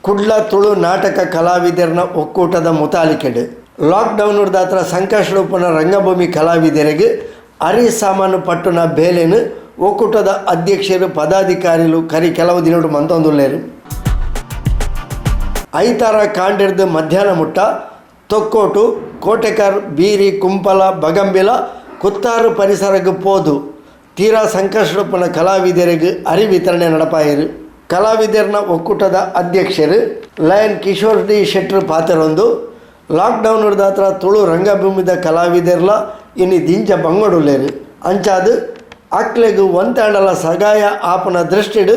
Kudla Tulu ನಾಟಕ ಕಲಾವಿದರ್ನ ಒಕ್ಕೂಟದ ಮುತಾಲಿಕೆಡ್ ಲಾಕ್ಡೌನ್ ದಾತ್ರ ಸಂಕಷ್ಟ ಉಪ್ಪುನ ರಂಗಭೂಮಿ ಕಲಾವಿದರಿಗೆ ಅರಿ ಸಾಮಾನು ಪಟ್ಟುನ ಬೇಲೆನ್ ಒಕ್ಕೂಟದ ಅಧ್ಯಕ್ಷರು, ಪದಾಧಿಕಾರಿಲು ಕರಿ ಕೆಲವು ದಿನಡು ಮಂತೊಂದುಲ್ಲೇರು. ಐತಾರ ಕಾಂಡೆರ್ದು ಮಧ್ಯಾಹ್ನ ಮುಟ್ಟ ತೊಕ್ಕೋಟು, ಕೋಟೆಕಾರ್, ಬೀರಿ, ಕುಂಪಲ, ಬಗಂಬಿಲ, ಕುತ್ತಾರು ಪರಿಸರಕ್ಕೆ ಪೋದು ತೀರಾ ಸಂಕಷ್ಟಪನ ಕಲಾವಿದರಿಗೆ ಅರಿ ವಿತರಣೆ ನಡಪಾಯರು. ಕಲಾವಿದರ್ನ ಒಕ್ಕೂಟದ ಅಧ್ಯಕ್ಷರು ಲಯನ್ ಕಿಶೋರ್ ಡಿ ಶೆಟ್ಟರ್ ಪಾತೆರೊಂದು, ಲಾಕ್ಡೌನ್ ದಾತ್ರ ತುಳು ರಂಗಭೂಮಿದ ಕಲಾವಿದರ್ಲ ಇನಿ ದಿಂಜ ಬಂಗಡುಲ್ಲೇರು. ಅಂಚಾದು ಅಕ್ಲೆಗ್ ಒಂತಾಂಡಲ ಸಗಾಯ ಆಪನ ದೃಷ್ಟಿಡ್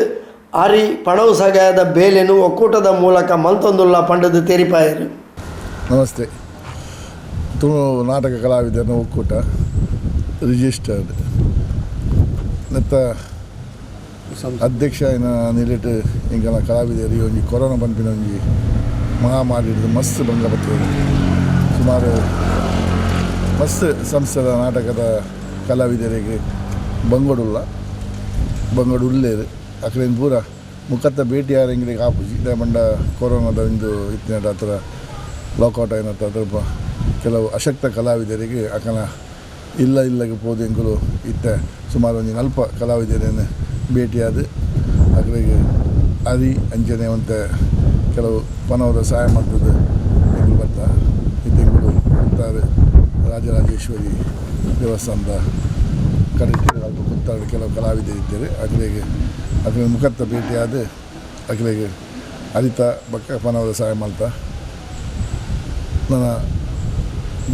ಅರಿ ಪಣವು ಸಗಾಯದ ಬೇಲೆನು ಒಕ್ಕೂಟದ ಮೂಲಕ ಮಲ್ತೊಂದುಲ್ಲ ಪಂಡದು ತೆರಿಪಾಯರು. ನಮಸ್ತೆ. ತುಳು ನಾಟಕ ಕಲಾವಿದರನ ಒಕ್ಕೂಟ ರಿಜಿಸ್ಟರ್ಡ್ ನೆತ್ತ ಅಧ್ಯಕ್ಷ ಆಯಿನ ನಿಲೆಟ್ ಎಂಕಲ್ನ ಕಲಾವಿದರು ಈ ಒಂಜಿ ಕೊರೋನಾ ಪನ್ಪಿನ ಒಂಜಿ ಮಹಾಮಾರಿ ಹಿಡಿದು ಮಸ್ತ್ ಭಂಗ ಬರ್ತದೆ. ಸುಮಾರು ಮಸ್ತ್ ಸಂಸ್ಥೆದ ನಾಟಕದ ಕಲಾವಿದರಿಗೆ ಬಂಗೊಡುಲ್ಲ, ಬಂಗೋಡು ಉಲ್ಲೇರು. ಅಕ್ಲೆನ್ ಪೂರ ಮುಖತ್ತ ಭೇಟಿ ಆರೆಂಗ್ಲಿಗೆ ಆಪುಜಿ. ದಾಯೆ ಪಂಡ ಕೊರೋನಾದ ಒಂದು ಇತ್ತಿನ ಹತ್ರ ಲಾಕೌಟ್ ಆಯಿನ ಹತ್ರ ಕೆಲವು ಅಶಕ್ತ ಕಲಾವಿದರಿಗೆ ಅಕನ ಇಲ್ಲ ಇಲ್ಲಗೆ ಪೋದು ಎಂಕುಲು ಇತ್ತೆ ಸುಮಾರು ಒಂಜಿ ನಲ್ಪ ಕಲಾವಿದರನ್ನು ಭೇಟಿಯಾದ ಅಕ್ಲೆಗ್ ಅರಿ ಅಂಚನೆ ಒಂತೆ ಕೆಲವು ಪನವುದ ಸಹಾಯ ಮಲ್ತದ್ದು ಎಂಕುಲು ಬತ್ತ. ಇತ್ತೆ ಎಂಕುಲು ಕುತ್ತಾರು ರಾಜರಾಜೇಶ್ವರಿ ದೇವಸ್ಥಾನದ ಕಡೆಟ್ ಅಲ್ಪ ಕುತ್ತಾರು ಕೆಲವು ಕಲಾವಿದರು ಇದ್ದಾರೆ. ಅಕ್ಲೆಗ್ ಅಕ್ಲೆಗ್ ಮುಖತ್ತ ಭೇಟಿಯಾದ ಅಕ್ಲೆಗ್ ಅರಿತ ಬೊಕ್ಕ ಪನವುದ ಸಹಾಯ ಮಲ್ತ. ನನ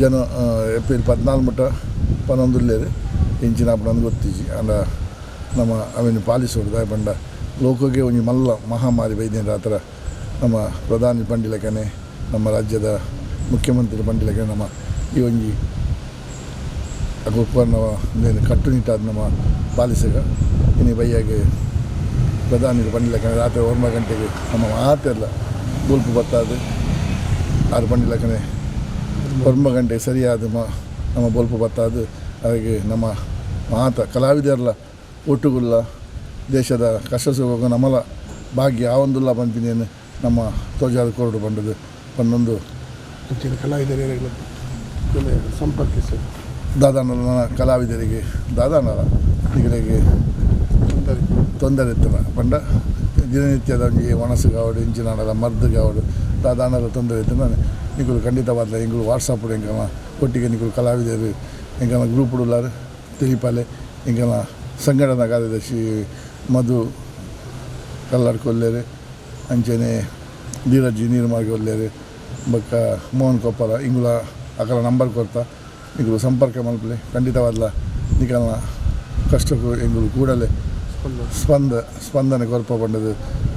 ಜನ ಏಪ್ರಿಲ್ 14 ಮುಟ್ಟ ಪನೊಂದುಲ್ಲೆರ್. ಎಂಚಿನ ಆಪುಂಡು ಗೊತ್ತಿಜ್ಜಿ. ಆಂಡ ನಮ್ಮ ಅವೆನ್ ಪಾಲಿಸೋಡು. ದಾಯೆ ಪಂಡ ಲೋಕಗೆ ಒಂಜಿ ಮಲ್ಲ ಮಹಾಮಾರಿ ಬೈದಿನ ಆ ಥರ ನಮ್ಮ ಪ್ರಧಾನಿ ಪಂಡಿಲೆಕ್ಕನೆ, ನಮ್ಮ ರಾಜ್ಯದ ಮುಖ್ಯಮಂತ್ರಿ ಪಂಡಿಲೆಕ್ಕನೆ, ನಮ್ಮ ಈ ಒಂಜಿ ಉಪಕರಣ ಕಟ್ಟುನಿಟ್ಟಾದ ನಮ್ಮ ಪಾಲಿಸಗ. ಇನಿ ಬಯ್ಯಾಗೆ ಪ್ರಧಾನಿ ಪಂಡಿಲೆಕ್ಕನೆ ರಾತ್ರಿ 9 ಗಂಟೆಗೆ ನಮ್ಮ ಮಾತೆಲ್ಲ ಬೊಲ್ಪು ಬತ್ತಾದು. ಆರು ಪಂಡಿಲೆಕ್ಕನೆ 9 ಗಂಟೆಗೆ ಸರಿಯಾದ ನಮ್ಮ ಬೊಲ್ಪು ಬತ್ತಾದು. ಹಾಗೆ ನಮ್ಮ ಮಾತ ಕಲಾವಿದರ್ಲ ಒಟ್ಟುಗುಲ್ಲ ದೇಶದ ಕಷ್ಟ ಸುಖ ನಮ್ಮಲ ಭಾಗ್ಯ ಆವೊಂದುಲ್ಲ ಪನ್ಪಿನೇನು ನಮ್ಮ ತೋಜಾದ ಕೊರಡು ಪಂಡದು ಪನ್ನೊಂದು. ಅಂಚಿನ ಕಲಾವಿದರು ಸಂಪರ್ಕಿಸಿ. ದಾದಾನಲ ಕಲಾವಿದರಿಗೆ ದಾದಾನಲ ನಿಗಲಿಗೆ ತೊಂದರೆ ತೊಂದರೆ ಇತ್ತಲ್ಲ ಪಂಡ ದಿನನಿತ್ಯದ ಒಂಜಿ ಒಣಸುಗಾವಡು, ಇಂಚಿನಾಡಲ ಮರ್ದುಗಾವಡು, ದಾದಾನಲ ತೊಂದರೆ ಇತ್ತು. ನಿಕುಲು ಖಂಡಿತವಾದ್ಲ ಎಂಕುಲು ವಾಟ್ಸಪ್ ಎಂಕಲ್ನ ಒಟ್ಟಿಗೆ ನಿಕುಲು ಕಲಾವಿದರು ಎಂಕಲ್ನ ಗ್ರೂಪ್ ಉಲ್ಲಾರು ತೆಲಿಪಾಲೆ. ಎಂಕಲ್ನ ಸಂಘಟನಾ ಕಾರ್ಯದರ್ಶಿ ಮಧು ಕಲ್ಲರ್ ಕೊಲ್ಲೇರು, ಅಂಚನೆ ಧೀರಜ್ ನೀರ್ಮಾರ್ಗ ಒಲ್ಲೇರು, ಬೊಕ್ಕ ಮೋಹನ್ ಕೊಪ್ಪಲ ಇಂಗುಲ ಅಕಲ ನಂಬರ್ ಕೊರ್ತ, ನಿಕುಲು ಸಂಪರ್ಕ ಮಲ್ಪಲೆ. ಖಂಡಿತವಾದ್ಲ ನಿಕಲ್ನ ಕಷ್ಟಕ್ಕೂ ಎಂಕುಲು ಕೂಡಲೇ ಸ್ಪಂದನೆ ಕೊರ್ಪ ಪಂಡದು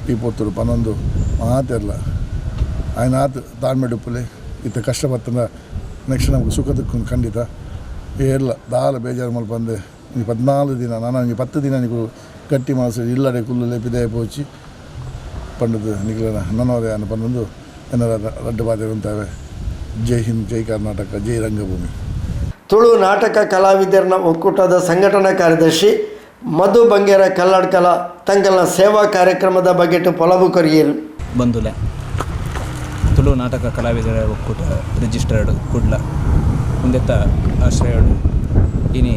ಈ ಪೊರ್ತುಡು ಪನೊಂದು. ಮಾತೆರ್ಲ ಆಯ್ನಾತ್ ತಾಳ್ಮೆ ಉಪ್ಪುಲೆ. ಇತ್ತೆ ಕಷ್ಟ ಬತ್ತಂಡ ನೆಕ್ಸ್ಟ್ ನಮ್ಗೆ ಸುಖ ತಿಕ್ಕುಂಡು ಖಂಡಿತ. ಏರ್ಲ ದಾಲ ಬೇಜಾರು ಮಲ್ಪಂದೆ ಈ 14 ದಿನ, ನಾನು ಒಂಜಿ 10 ದಿನ ನಿಕುಲು ಗಟ್ಟಿ ಮನಸ್ಸು ಇಲ್ಲಡೆ ಕುಲ್ಲುಲೆ, ಪಿದಯ ಪೋಚಿ ಪಂಡದು ನಿಕುಲೆನ ನನವರೆ ಅನ್ನ ಪನ್ನೊಂದು ಎನ್ನ ರಡ್ಡು ಬಾಧೆ ಉಂತಾವೆ. ಜೈ ಹಿಂದ್, ಜೈ ಕರ್ನಾಟಕ, ಜೈ ರಂಗಭೂಮಿ. ತುಳು ನಾಟಕ ಕಲಾವಿದರ್ನ ಒಕ್ಕೂಟದ ಸಂಘಟನಾ ಕಾರ್ಯದರ್ಶಿ ಮಧು ಬಂಗೇರ ಕಲ್ಲಡ್ಕಲ ತಂಕಲ್ನ ಸೇವಾ ಕಾರ್ಯಕ್ರಮದ ಬಗೆಟ್ ಪೊಲಬು ಕೊರಿಯರು. ಬಂಧುಲೆ, ತುಳು ನಾಟಕ ಕಲಾವಿದರ ಒಕ್ಕೂಟ ರಿಜಿಸ್ಟರ್ಡ್ ಕುಡ್ಲ ಉಂದೆತ್ತ ಆಶ್ರಯಡು ಇನಿ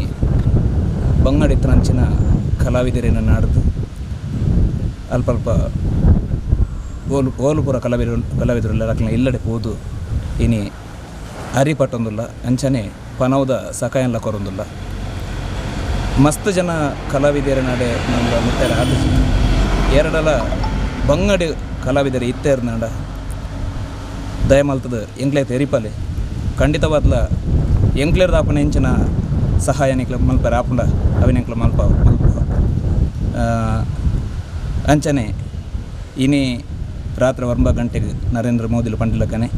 ಬಂಗಡಿತ್ತನಂಚಿನ ಕಲಾವಿದರಿನ ನಾಡ್ದು ಅಲ್ಪ ಅಲ್ಪ ಓಲು ಓಲು ಪೂರ ಕಲಾವಿದರು ಕಲಾವಿದರು ಅಕ್ಲೆನ ಇಲ್ಲಡೆ ಪೋದು ಇನಿ ಅರಿ ಪಟ್ಟೊಂದುಲ್ಲ, ಅಂಚನೆ ಪನವುದ ಸಕಾಯನ್ಲ ಕೊರೊಂದುಲ್ಲ. ಮಸ್ತ್ ಜನ ಕಲಾವಿದರ ನಡೆ ನಮ್ಮ ಮುಟ್ಟರೆ ಆತುಜಿ. ಎರಡಲ ಬಂಗಡಿ ಕಲಾವಿದರು ಇತ್ತೆರ್ನಾಂಡ ದಯಮಲ್ತದ ಎಂಕ್ಲೆ ತೆರಿಪಲೆ. ಖಂಡಿತವಾದ್ಲ ಎಂಕ್ಲೆರ್ ದಾಪನ ಎಂಚಿನ ಸಹಾಯ ನಿಕ್ಲ ಮಲ್ಪರೆ ಆಪುಂಡ ಅವಿನ ಎಂಕ್ಲ ಮಲ್ಪ ಮಲ್ಪ. ಅಂಚನೆ ಇನಿ ರಾತ್ರಿ 9 ಗಂಟೆಗೆ ನರೇಂದ್ರ ಮೋದಿಲು ಪಂಡಿಲಕನೆ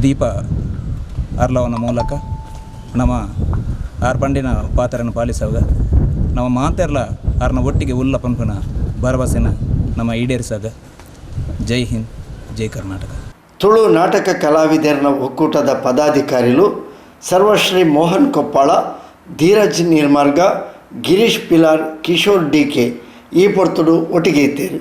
ದೀಪ ಅರ್ಲವನ ಮೂಲಕ ನಮ್ಮ ಆರ್ ಪಂಡಿನ ಪಾತ್ರನ ಪಾಲಿಸವಾಗ ನಮ್ಮ ಮಾತೆರ್ಲ ಆರ್ನ ಒಟ್ಟಿಗೆ ಉಲ್ಲ ಪನ್ಪುನ ಭರವಸೆನ ನಮ್ಮ ಈಡೇರಿಸಾಗ. ಜೈ ಹಿಂದ್, ಜೈ ಕರ್ನಾಟಕ. ತುಳು ನಾಟಕ ಕಲಾವಿದರ್ನ ಒಕ್ಕೂಟದ ಪದಾಧಿಕಾರಿಲು ಸರ್ವಶ್ರೀ ಮೋಹನ್ ಕೊಪ್ಪಾಳ, ಧೀರಜ್ ನೀರ್ಮಾರ್ಗ, ಗಿರೀಶ್ ಪಿಲಾರ್, ಕಿಶೋರ್ ಡಿಕೆ ಈ ಪೊರ್ತುಡು ಒಟ್ಟಿಗೆ ಇತ್ತೇರು.